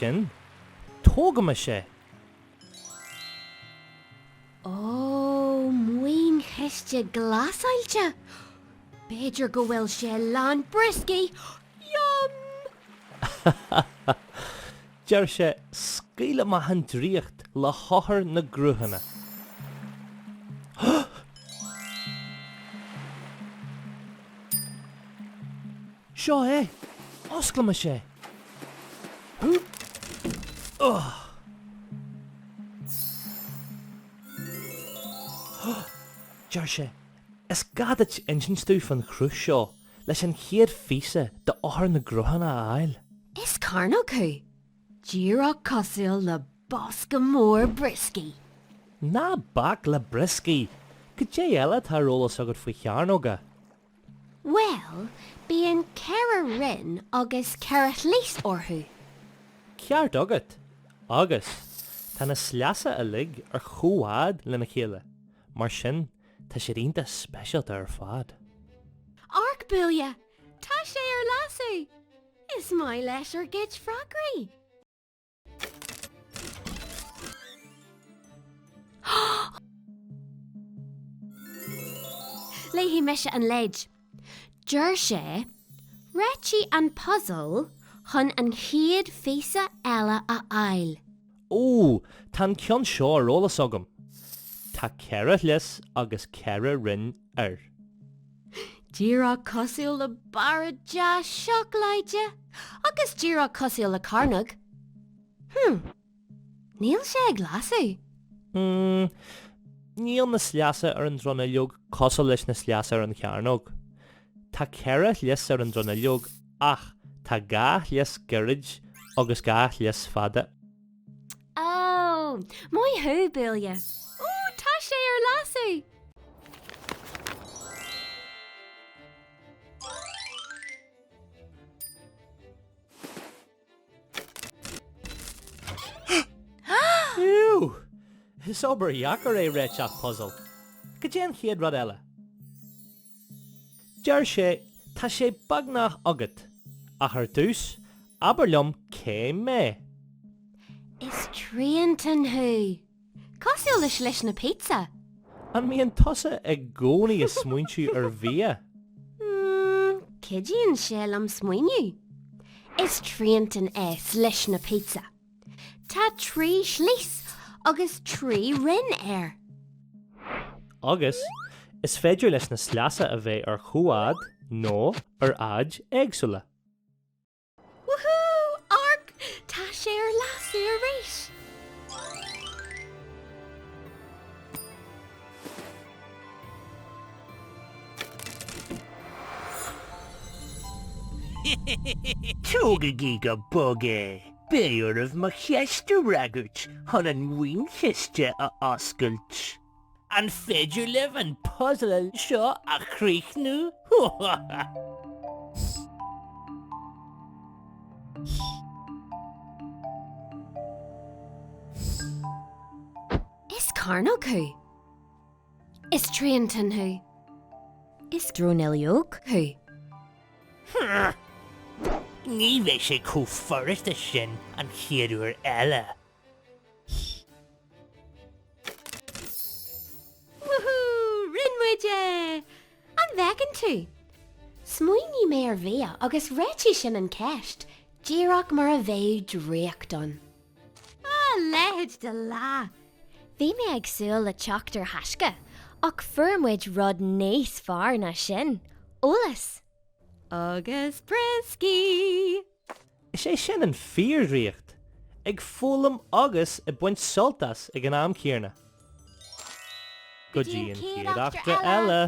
sin? Tógaimis é! Ó, maoinchiste glasáilte! B'fhéidir go bhfuil sé lán brioscaí! Yum! Deir sé, Scaoil amach an draíocht le heochair na gcruthanna. Seo é! Osclaimis é! Deir sé, Is gá duit insint domh fán chruth seo leis an chéad phíosa d'eochair na gcruthanna a fháil. Is cearnóg thú! Díreach cosúil le bosca mór brioscaí. Ná bac le brioscaí! Cad é eile atá ar eolas agat faoi chearnóga? Bhuel, bíonn 4 rinn agus 4 shlios orthu. Ceart agat! Agus, tá na sleasa uilig ar chomhfhad lena chéile, mar sin tá siad iontach speisialta ar fad. Amharc, Buaile! Tá sé ar lasadh! Is maith leis ár gcuid freagraí! Léifidh mise an leid. Deir sé, Réitigh an puzal chun an chéad phíosa eile a fháil. Ó, tá an ceann seo ar eolas agam. Tá 4 shlios agus 4 rinn air. Díreach cosúil le barra deas seacláide agus díreach cosúil le cearnóg. Hm. Níl sé ag lasadh. Hm. Níl na sleasa ar an dronuilleog cosúil leis na sleasa ar an chearnóg. Tá 4 shlios ar an dronuilleog ach tá 2 shlios gairid agus 2 shlios fada. Ó! Maith thú, Buaile! Ó, tá sé ar lasadh! Fiú! Is obair dheacair é réiteach puzal. Cad é an chéad rud eile? Deir sé, Tá sé beagnach agat. Ach ar dtús, abair liom cé mé? Is triantán thú! Cosúil le sliseanna pizza. An mbíonn tusa i gcónaí ag smaointiú ar bhia? Mm, cuidíonn sé liom smaoineamh. Is triantán é sliseanna pizza. Tá 3 shlios agus 3 rinn air. Agus, is féidir leis na sleasa a bheith ar chomhfhad nó ar fhaid éagsúla. Woohoo! Amharc! Tá sé ar lasadh arís! Tógaigí go bog é! Beidh oraibh mo cheist a fhreagairt chun an mhaoinchiste a oscailt. An féidir libh an puzal seo a chríochnú? Is cearnóg thú. Is triantán thú. Is dronuilleog thú. Ní bheidh sé chomh furasta sin an chéad uair eile. Woohoo! Rinne muid é! An bhfeiceann tú? Smaoinigh mé ar bhia agus réitigh sin an ceist, díreach mar a bheadh draíocht ann. A leithéid de lá! Bhí mé ag súil le teacht ar thaisce, ach fuair muid rud níos fearr ná sin, eolas! Agus brioscaí! Is é sin an fíor-dhraíocht, ag foghlaim agus ag baint sult as ag an am céanna. Go dtí an chéad eachtra eile!